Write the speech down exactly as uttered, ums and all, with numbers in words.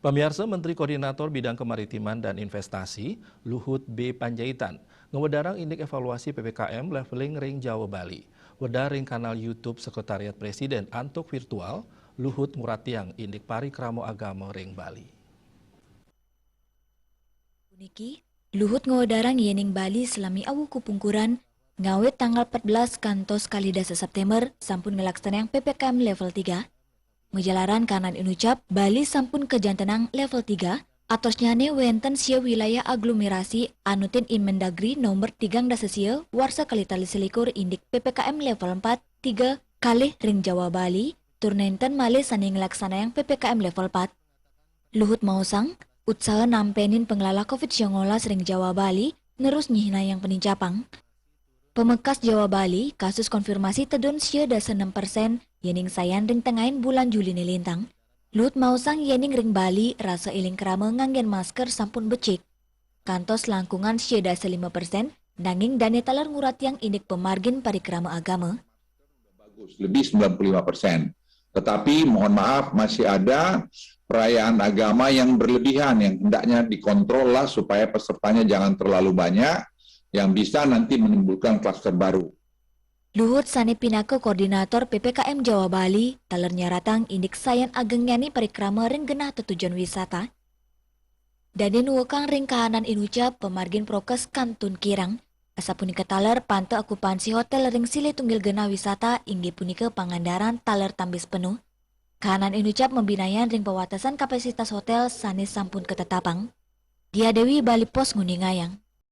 Pamiarsa, Menteri Koordinator Bidang Kemaritiman dan Investasi, Luhut B Panjaitan, ngewedarang indik evaluasi P P K M leveling ring Jawa Bali. Wedar ring kanal YouTube Sekretariat Presiden antuk virtual, Luhut nguratiang indik parikrama agama ring Bali. Puniki, Luhut ngewedarang yening Bali salami awu kupungkuran, ngawit tanggal empat belas kantos kalih dasa September sampun ngelaksanayang P P K M level tiga. Majalaran kahanan inucap, Bali sampun kajantenang level tiga, atosnyane wenten sia wilayah aglomerasi anutin Inmendagri nomor tigang dasa sia warsa kalih tali selikur indik P P K M level empat, tiga, kalih ring Jawa Bali, tur nenten malih sane nglaksanayang P P K M level empat. Luhut maosang, utsaha nampenin panglalah covid sembilan belas ring Jawa Bali nerus nyihnayang panincapang. Pamekas Jawa Bali, kasus konfirmasi tedun sia dasa nem persen, yening sayan ring tengahin bulan Juline lintang. Luhut maosang yening ring Bali, rasa eling krama nganggen masker sampun becik. Kantos langkungan sia dasa lima persen, nanging dane taler nguratiang indik pamargin parikrama agama. Bagus, lebih sembilan puluh lima persen. Tetapi mohon maaf, masih ada perayaan agama yang berlebihan yang hendaknya dikontrol lah supaya pesertanya jangan terlalu banyak yang bisa nanti menimbulkan klaster baru. Luhut sane pinaka koordinator P P K M Jawa Bali, taler nyaratang indik sayan agengnyane parikrama ring genah tetujon wisata. Dane nuekang ring kahanan inucap pamargin prokes kantun kirang. Asapunika taler panta okupansi hotel ring silih tunggil genah wisata inggih punika Pangandaran taler tambis penuh. Kahanan inucap mabinayan ring pawatesan kapasitas hotel sane sampun katetapang. Dia Dewi, Bali Post, nguningayang.